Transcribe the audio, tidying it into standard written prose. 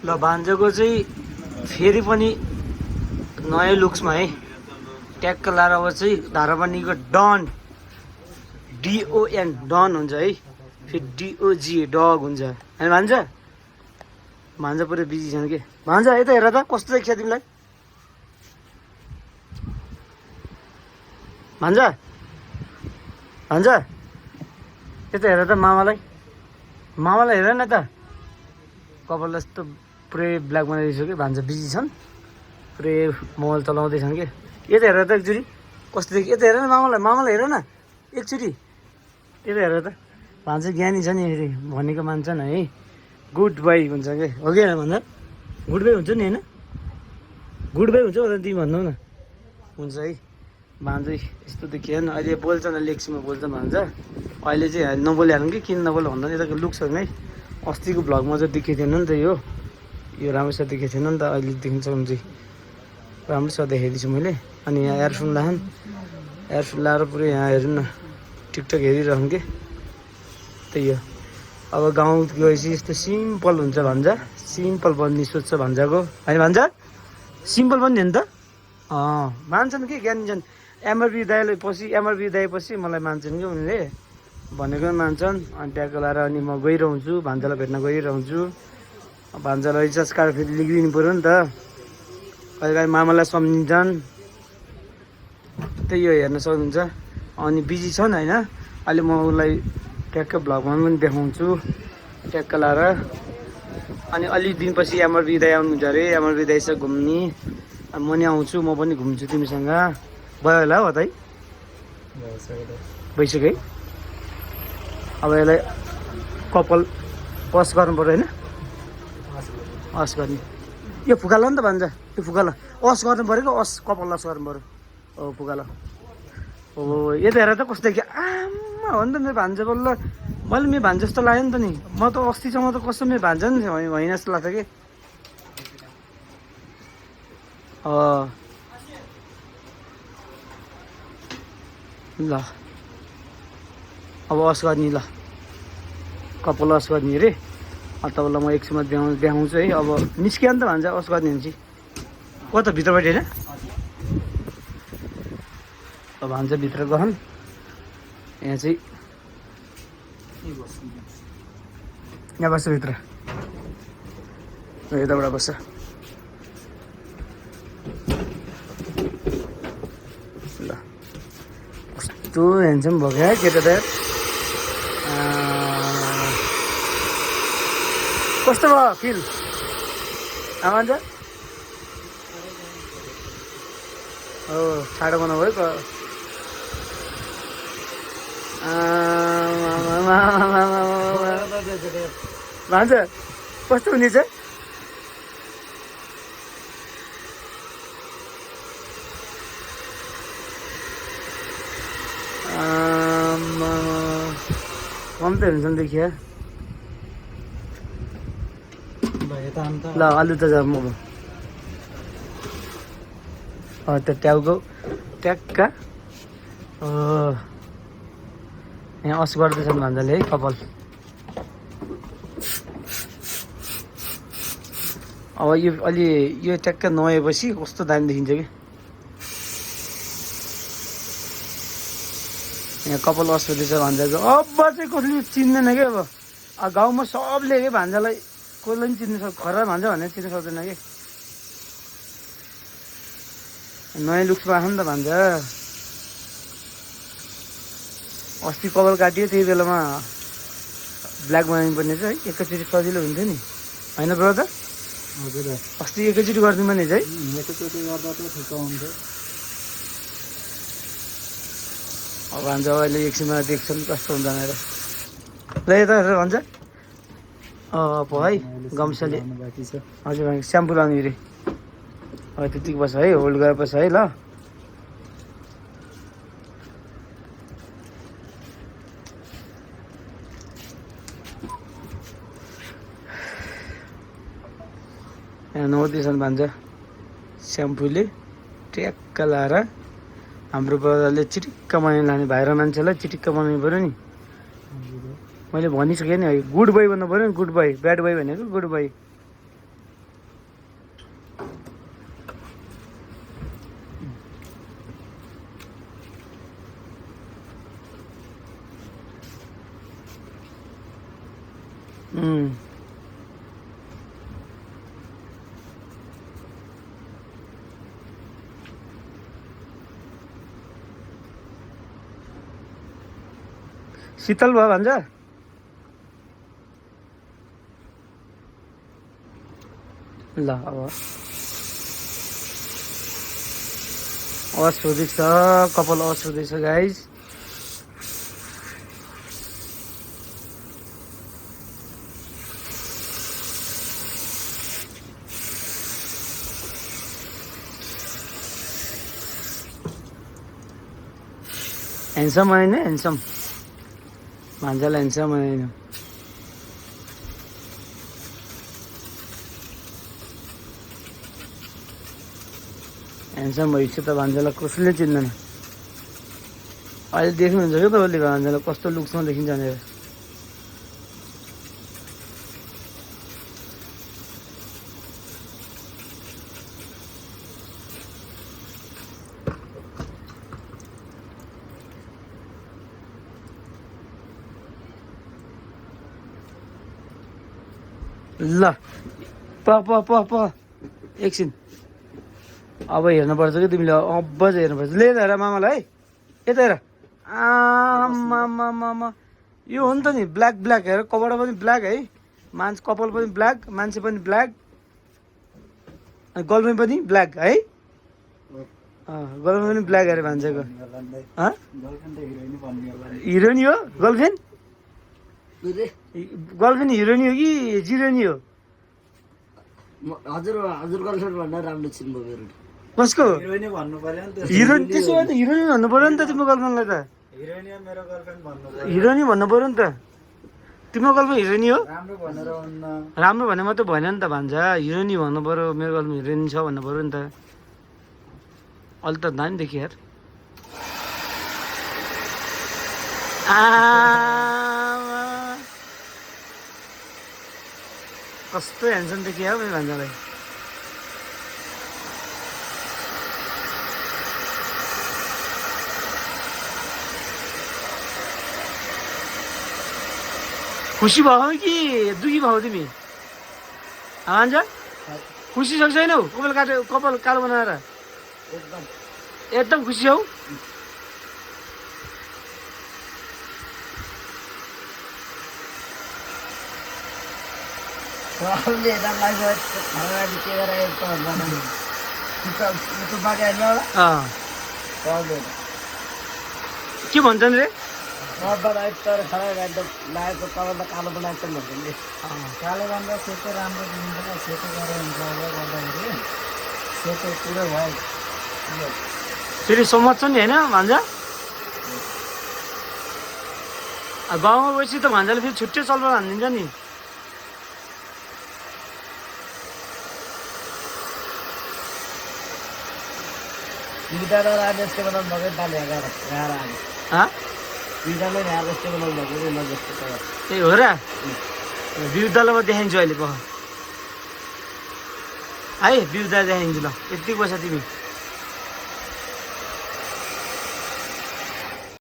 ल भान्जाको चाहिँ फेरि पनि नयाँ लुक्समा है ट्याक्क लाएर अब चाहिँ धारापानीको डन डिओएन डन हुन्छ है फेरि डिओजी डग हुन्छ होइन भान्जा भान्जा पुरै बिजी छन् के भान्जा यता हेर त कस्तो देखिन्छ तिमीलाई भान्जा भान्जा यता हेर त मामालाई हेर न त कपाल यस्तो पुरै ब्ल्याक बनाइदिएको कि भान्जा बिजी छन् पुरै मोबाइल चलाउँदैछन् कि यता हेर त एकचोटि कस्तो देखि यता हेर न मामालाई हेर न एकचोटि यता हेर त भान्जा ज्ञानी छ नि फेरि भनेको मान्छन् है गुड बाई हुन्छ कि हो कि भन्दा गुड बाई हुन्छ नि होइन गुड बाई हुन्छ भन्दा तिमी भन्नु न हुन्छ है भान्जा यस्तो देखियो नि अहिले बोल्छ न लेक्सीमा बोल्छ भान्जा अहिले चाहिँ नबोलिहाल्नु कि किन नबोल्नु भन्दा यताको लुक्सहरू नै अस्तिको भ्लगमा चाहिँ देखेको थिएन नि त यो राम्रोसँग देखेको थिएन नि त अहिले देखिन्छ भने चाहिँ राम्रोसँग देखाइदिन्छु मैले अनि यहाँ एयरफोन लाएर पुरै यहाँ हेर्नु न टिकटक हेरिरहँ कि त्यही हो अब गाउँ गएपछि यस्तो सिम्पल हुन्छ भान्जा सिम्पल बन्ने सोध्छ भान्जाको होइन भान्जा सिम्पल बन्ने नि त मान्छन् कि ज्ञानी छन् एमआरपी दाएपछि मलाई मान्छन् कि उनीहरूले भनेको मान्छन् अनि ट्याग लाएर अनि म गइरहन्छु भान्जालाई भेट्न गइरहन्छु भान्जालाई रिचार्ज कार्ड फेरि लेखिदिनु पऱ्यो नि त कहिले मामालाई सम्झिन्छन् त्यही हो हेर्न सक्नुहुन्छ अनि बिजी छन् होइन अहिले म उसलाई ट्याक्क भ्लगमा पनि देखाउँछु ट्याक्क लाएर अनि अलिक दिनपछि एमआरपी दाइ आउनुहुन्छ अरे एमआरपी दाइसँग घुम्ने म नि आउँछु म पनि घुम्छु तिमीसँग भयो होला हो त है भइसक्यो है अब यसलाई कपाल वास गर्नु पऱ्यो होइन वास गर्ने यो फुकाला नि त भन्छ यो फुकाला वास गर्नु पऱ्यो कि कपाल वास गर्नु पऱ्यो हो फुकाला हो यता हेर त कस्तो देखियो आमा हो नि त मेरो भान्जा बल्ल मैले मेरो भान्जा जस्तो लाग्यो नि त नि म त अस्तिसम्म त कस्तो मेरो भान्जा नि होइन जस्तो लाग्छ कि ल अब वास गर्ने ल कपाल वास गर्ने अरे तपाईँलाई म एकछिनमा देखाउँछु है अब निस्कियो नि त भन्छ वास गर्ने भने चाहिँ कता भित्रबाट होइन अब भन्छ भित्र गहन यहाँ चाहिँ यहाँ बस्छ भित्र यताबाट बस्छ ल कस्तो ह्यान्डसम भयो क्या केटा त कस्तो भयो फिल आमा हो छाडो बनाऊ है भन्छ कस्तो हुनेछ कम्ती हुन्छ देखियो ल आलु त जा म त्यो ट्याउको ट्याक्क यहाँ अस गर्दैछन् भान्जाले है कपाल अब यो अलि यो ट्याक्क नुहाएपछि कस्तो दामी देखिन्छ कि यहाँ कपाल वास हुँदैछ भान्जाको अब चाहिँ कसले चिन्दैन क्या अब गाउँमा सबले क्या भान्जालाई कसले पनि चिन्नु सक्छ खरा भान्जा भनेर चिन्नु सक्दैन कि नयाँ लुक्समा आएको नि त भान्जा अस्ति कपाल काटियो त्यही बेलामा ब्ल्याक बनाउनु पर्ने चाहिँ है एकैचोटि सजिलो हुन्थ्यो नि होइन ब्रदर हजुर अस्ति एकैचोटि गरिदिनु पर्ने चाहिँ एकैचोटि गर्दा त ठिक हुन्थ्यो अब भान्जा अहिले एकछिनमा देख्छन् कस्तो हुँदैन र ल यता हेरेर भन्छ अब है गम्साले हजुर स्याम्पू लाउने अरे अब त्यतिको बस्छ है होल्ड गरेर बस्छ है ल यहाँ नौदैछन् भन्छ स्याम्पूले ट्याक्क लाएर हाम्रो ब्रदरले चिटिक्क बनाउनु लाने भाइर मान्छेलाई चिटिक्क बनाउनु पऱ्यो नि मैले भनिसकेँ नि है गुड बाई भन्नु पऱ्यो नि गुड बाई ब्याड बाई भनेको गुड बाई शीतल भयो भन्छ ल अब आवाज सुन्दैछ कपाल आवाज सुन्दैछ गाइज ह्यान्डसम होइन ह्यान्डसम भान्जालाई ह्यान्डसम होइन ह्यान्डसम भइसक्यो त भान्जालाई कसैले चिन्दैन अहिले देख्नुहुन्छ क्या तपाईँले भान्जालाई कस्तो लुक्समा देखिन्छ भनेर ल प एकछिन अब हेर्नुपर्छ कि तिमीले अब चाहिँ हेर्नुपर्छ ले हेर मामालाई है यता हेर आमा यो हो नि त नि ब्ल्याक ब्ल्याक हेर कपडा पनि ब्ल्याक है मान्छे कपाल पनि ब्ल्याक मान्छे पनि ब्ल्याक अनि गर्लफ्रेन्ड पनि ब्ल्याक है गर्लफ्रेन्ड पनि ब्ल्याक हेरे भान्सेको हिरोइनी हो गर्लफ्रेन्ड गर्लफ्रेन्ड हिरोइनी हो कि जिरोनी हो हजुर हजुर गर्लफ्रेन्ड भन्दा राम्रो छिन् मेरो कसको हिरोइनी भन्नु पर्यो नि त हिरोइन त्यसो भए त हिरोइन भन्नु पर्यो नि त तिम्रो गर्लफ्रेन्डलाई त हिरोइनी मेरो गर्लफ्रेन्ड भन्नु पर्यो हिरोइनी भन्नु पर्यो नि त तिम्रो गर्लफ्रेन्ड हिरोइनी हो राम्रो भनेर भन्न राम्रो भने मात्रै भएन नि त भान्जा हिरोइनी भन्नु पर्यो मेरो गर्लफ्रेन्ड हिरोइन छ भन्नु पर्यो नि त अहिले त दामी देखि यार कस्तो ह्यान्डसम देखियो हौ मेरो भान्जालाई खुसी भयो कि दुखी भयो तिमी भान्जा खुसी सक्छ छैनौ कपाल काट्यो कपाल कालो बनाएर एकदम एकदम खुसी हौ सबले हेर्दा लाग्यो खाना के गरेर त भन्नु त्यो बाटो हेर्नु होला सबले के भन्छन् रे बनाए तर खाना एकदम लागेको कलर कालो बनाएको भन्दै कालो भन्दा सेतो राम्रो देखिन्छ सेतो गरेर हुन्छ गर्दाखेरि सेतो पुरै भयो फेरि समझ्छ नि होइन भान्जा गाउँमा गएपछि त भान्जाले फेरि छुट्टै चलबल हानिदिन्छ नि विद्यालय राजस्व बनाउनु भएको पाले गाह्रो विद्यालय राजस्व बनाउनु भएको नजस्तो त्यही हो र विद्यालयमा देखाइन्छु अहिले पख है विद्यालय देखाइन्छु ल यति पैसा तिमी